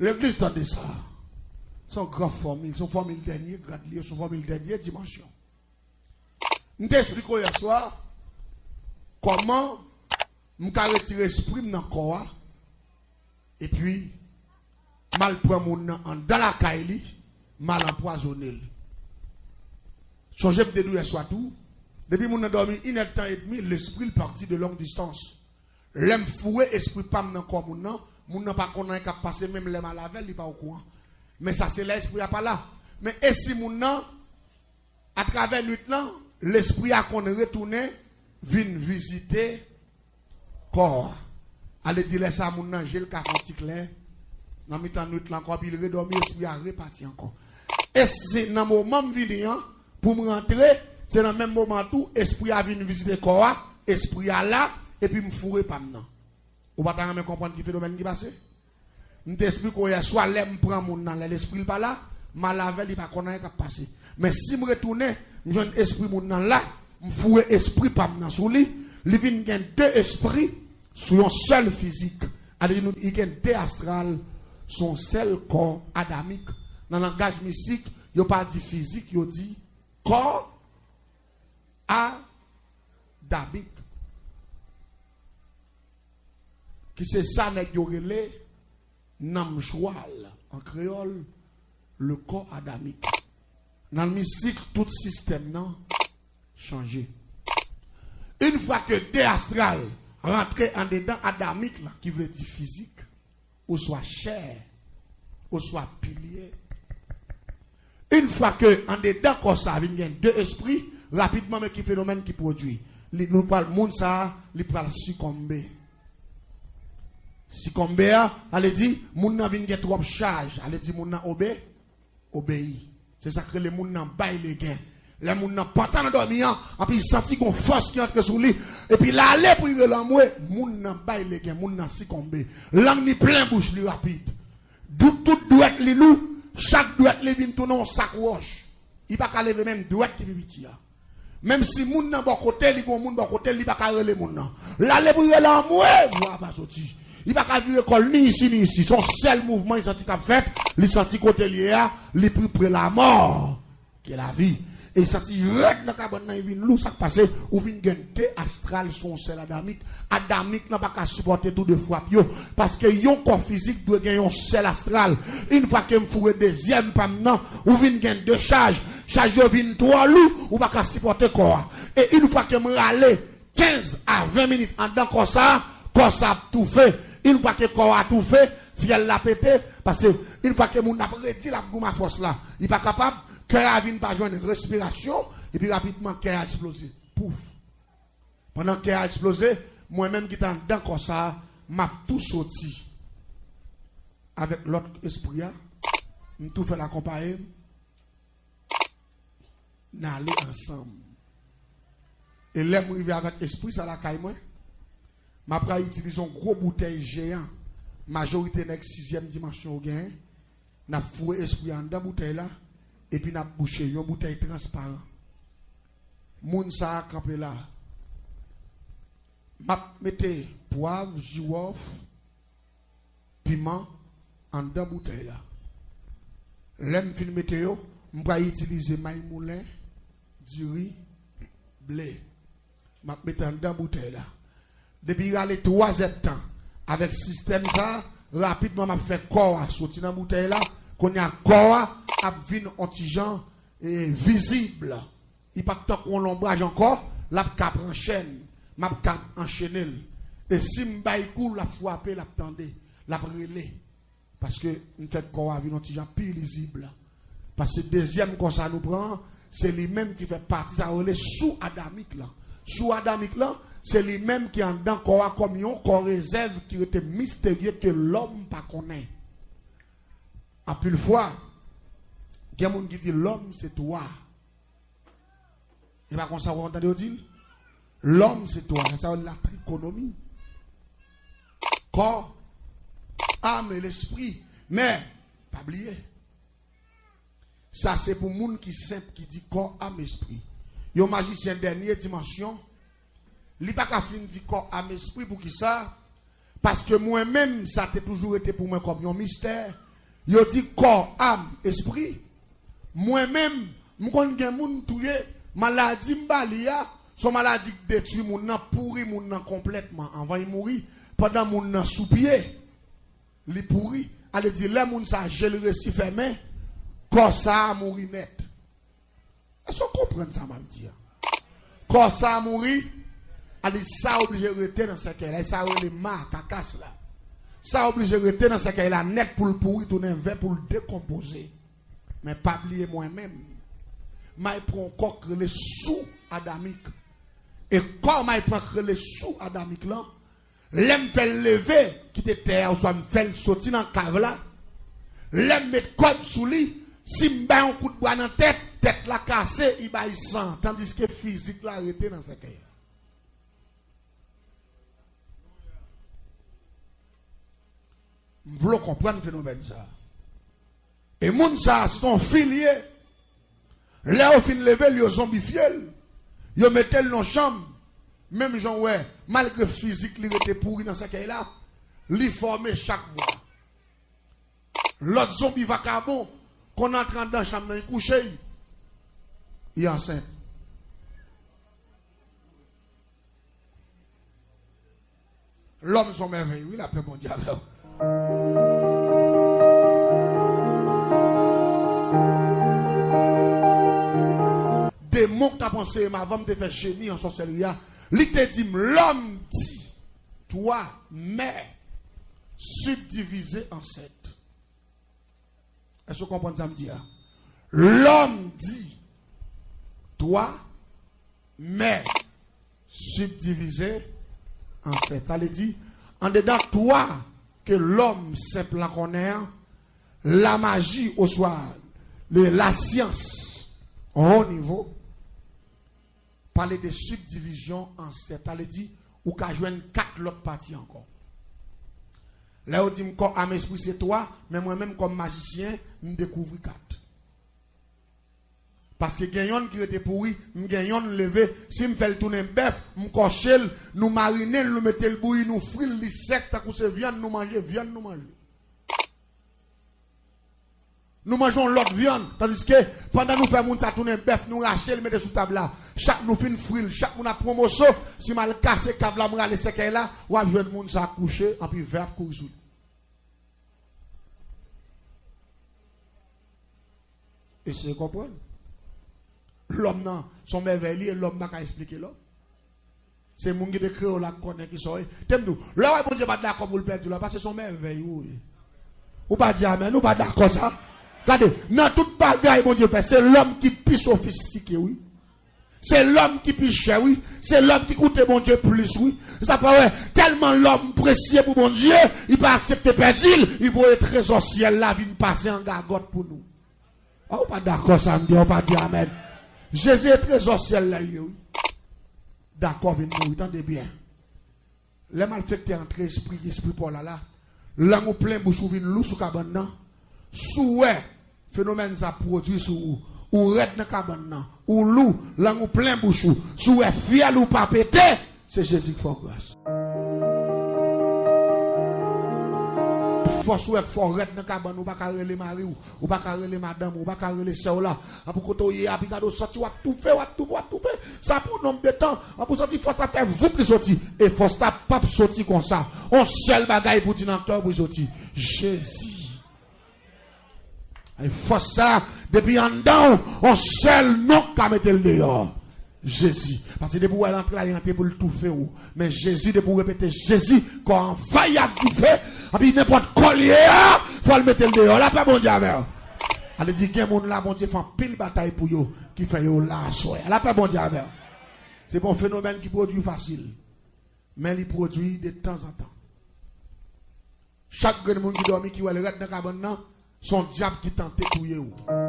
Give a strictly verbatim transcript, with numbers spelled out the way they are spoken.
Legliz, tande sa. Se yon gran fòmil, se yon fòmil dènye grad li ye, se yon fòmil dènye dimansyon. M te esplike w yè swa kòman m ka retire espri m nan kò a, epi m al pran moun nan anndan lakay li, m al anpwazonnen l. Sonje m te di w yè swa tou, depi moun nan dòmi inèdtan edmi, lespri l pati de long distans. Lè m foure espri pa m nan kò moun nan, moun nan pa konn anyen k ap pase, menm lè m al avè l, li pa okouran. Men sa se lè espri a pa la. Men e si moun nan, atravè nwit lan, lespri a konn retounen vin vizite kò a? Ale di lè sa a moun nan je l ka fè yon ti klè nan mitan nwit lan ankò, epi l redòmi, espri a repati ankò. E si nan moman m vini an, pou m rantre, se nan menm moman an tou, espri a vin vizite kò a, espri a la, epi m foure pa m nan. Ou pa ta renmen konprann ki fenomèn ki pase? M te esplike w yè swa, lè m pran moun nan, lè lespri l pa la, m al avè l, li pa konn anyen k ap pase. Men si m retounen, m jwenn espri moun nan la, m foure espri pa m nan sou li, li vin gen de espri sou yon sèl fizik. Ale di nou, li gen de astral sou yon sèl kò adamik. Nan langaj mistik, yo pa di fizik, yo di kò adamik. Ki se sa nèg yo rele nanm chwal, an kreyòl, le corps adamique. Nan mistik, tout sistèm nan chanje. Yon fwa ke de astral rantre andedan adamik lan, ki vle di fizik, oswa chè, oswa pilye, yon fwa ke andedan kò sa a vin gen de espri, rapidman, men ki fenomèn ki pwodui? Li, nou pral, moun sa a, li pral sikonbe. Sikonbe a, ale di, moun nan vin gen twòp chaj, ale di, moun nan obe, obeyi. Se sa k rele moun nan bay legen. Lè moun nan pantan nan dòmi an, anpi li santi gon fòs ki antre sou li, epi l ale pou li rele anmwe, moun nan bay legen, moun nan sikonbe. Lang li plen bouch li rapid. Dou-, tout dwèt li lou, chak dwèt li vin tounen yon sak wòch. Li pa ka leve menm dwèt ki pi piti a. Menm si moun nan bò kote li, gon moun bò kote li, li pa ka rele moun nan. L ale pou l rele anmwe, vwa a pa soti. Li pa ka vire kò l ni isi ni isi. Se yon sèl mouvman li santi k ap fèt, li santi kote l ye a, li pi pre lamò ke lavi. E li santi rèd nan kabann nan, li vin lou, sa k pase, ou vin gen de astral sou yon sèl adamik. Adamik lan pa ka sipòte tou de frap yo, paske yon kò fizik dwe gen yon sèl astral. Yon fwa ke m foure dezyèm pa m nan, ou vin gen de chaj. Chaj yo vin twò lou, ou pa ka sipòte kò a. E yon fwa ke m rale kenz a ven minit anndan kò sa a, kò sa ap toufe. Yon fwa ke kò a toufe, fyèl la pete, paske yon fwa ke moun ap redi, l ap goumen a fòs la, li pa kapab, kè a vin pa jwenn respirasyon, epi rapidman kè a eksploze. Pouf! Pandan kè a eksploze, mwen menm ki t anndan kò sa a, m ap tou soti avèk lòt espri a, m tou fè l akonpaye m, n ale ansanm. E lè m rive avèk espri sa lakay mwen, m ap pral itilize yon gwo boutèy jeyan. Majorite nèg sizyèm dimansyon yo genyen. N ap foure espri a anndan boutèy la, epi n ap bouche yon boutèy transparan. Moun sa a kanpe la. M ap mete pwav, jiwòf, piman anndan boutèy la. Lè m fin mete yo, m pral itilize may moulen, diri, ble. M ap mete anndan boutèy la. Depi rale twa zèdtan avèk sistèm sa a, rapidman m ap fè kò a soti nan boutèy la. Kounye a, kò a ap vin on ti jan, e, vizib. Li p ap tankou yon lonbraj ankò, l ap ka pran chèn. M ap ka anchennen l. E si m bay kou, l ap frape, l ap tande, l ap rele. Paske m fè kò a vin yon ti jan pi lizib. Paske dezyèm kò sa nou pran an, se li menm ki fè pati sa yo rele sou adamik lan. Sou adamik lan, se li menm ki anndan kò a kòm yon kò rezèv ki rete misterye ke lòm pa konnen. Anpil fwa, gen moun ki di lòm se twa. E pa konsa w ap tande yo di l? Lòm se twa, sa yo rele la trikonomi. Kò, am e lespri. Men, pa bliye, sa se pou moun ki senp, ki di kò, am, espri. Yon majisyen dènye dimansyon, li pa ka fin di kò, am, espri. Poukisa? Paske mwen menm, sa te toujou rete pou mwen kòm yon mistè. Yo di kò, am, espri. Mwen menm, m konn gen moun touye, maladi m ba li a, se yon maladi k detwi moun nan, pouri moun nan konplètman anvan l mouri. Pandan moun nan sou pye, li pouri. Ale di, lè moun sa je l resi fèmen, kò sa a mouri nèt. Èske w konprann sa m ap di a? Kò sa a mouri, ale sa oblije rete nan sèkèy la. E sa yo rele ma, kakas la. Sa oblije rete nan sèkèy la nèt pou l pouri, tounen vè, pou l dekonpoze. Men pa bliye mwen menm. M al pran yon kò k rele sou adamik. E kò m al pran k rele sou adamik lan, lè m fè l leve, kite tè a, oswa m fè l soti nan kav la, lè m met kòd sou li, si m bay yon kout bwa nan tèt, tèt la kase, li bay san, tandiske fizik la rete nan sèkèy la. M vle w konprann fenomèn sa a. E moun sa a, se yon fi l ye. Lè yo fin leve l, yo zonbifye l. Yo mete l nan chanm. Menm jan w wè, malgre fizik li rete pouri nan sèkèy la, li fòme chak mwa. Lòt zonbi vakabon konn antre anndan chanm nan, li kouche, li ansent. Lòm se yon mèvèy, wi, lapè Bondye avè w. Demon k t ap anseye m avan m te fè jeni an sòsèlri a, li te di m, lòm di twa, mè sibdivize an sèt. Èske w konprann sa m di a? Lòm di twa, mè sibdivize an sèt. Sa vle di, andedan twa ke lòm senp lan konnen an, lamaji oswa le, lasyans wo nivo pale de sibdivizyon an sèt. Sa vle di, ou ka jwenn kat lòt pati ankò. Lè yo di m kò, am, espri se twa, men mwen menm kòm majisyen, m dekouvri kat. Paske gen yonn ki rete pouri, m gen yonn leve, si m fè l tounen bèf, m kòche l, nou marinen l, nou mete l bouyi, nou fri l, li sèk tankou se vyann nou manje, vyann nou manje. Nou manje yon lòt vyann, tandiske pandan nou fè moun sa tounen bèf, nou rache l, mete sou tab la. Chak nou fin fri l, chak moun ap pran moso, si m al kase kav la, m rale sèkèy la, w ap jwenn moun sa kouche, anpi vè ap kouri sou li. Eseye konprann. Lòm nan, se yon mèvèy li ye, lòm pa ka esplike lòm. Se moun ki te kreye w la k konnen kisa w ye. Te m di w, lè w wè Bondye pa t dakò pou l pèdi w la, paske se yon mèvèy ou ye. Ou pa di amèn, ou pa dakò sa. Gade, nan tout bagay Bondye fè, se lòm ki pi sofistike, wi. Se lòm ki pi chè, wi. Se lòm ki koute Bondye plis, wi. Sa pa wè, tèlman lòm presye pou Bondye, li pa aksepte pèdi l, li voye trezò syèl la vin pase an gagòt pou nou. A, ou pa dakò sa m di a, ou pa di amèn. Jezi e trezò syèl la, li ye, wi. Dakò, vin mouri, tande byen. Lè malfektè antre espri, espri pa w la la, lang ou plen bouch ou vin lou sou kabann nan. Si w wè fenomèn sa pwodui sou ou, ou rèd nan kabann nan, ou lou, lang ou plen bouch ou, si w wè fyèl ou pa pete, se Jezi k fè w gras. Fòs ou wè k fè w rèd nan kabann, ou pa ka rele mari w, ou pa ka rele madanm ou, ou pa ka rele sè w la. Apre kote w ye a, pi gade w santi w ap toufe, w ap toufe, w ap toufe. Sa pou nonb de tan. Apre w santi fòs la fè voup li soti. E fòs la p ap soti konsa. On sèl bagay pou di nan kè w pou l soti. Jezi. E fòs sa, depi anndan w, on sèl non k ka mete l deyò. Jezi. Paske depi w wè l antre la, li antre pou l toufe w. Men Jezi, depi w repete Jezi, kò anvayi ak dife, epi nenpòt kò l ye a, fò l mete l deyò. Lapè Bondye avè w. Ale di, gen moun la, Bondye fè anpil batay pou yo, ki fè yo la aswè a. Lapè Bondye avè w. Se pa yon fenomèn ki pwodui fasil, men li pwodui de tanzantan. Chak grenn moun ki dòmi, ki wè l rèd nan kabann nan, se yon dyab ki tante touye w.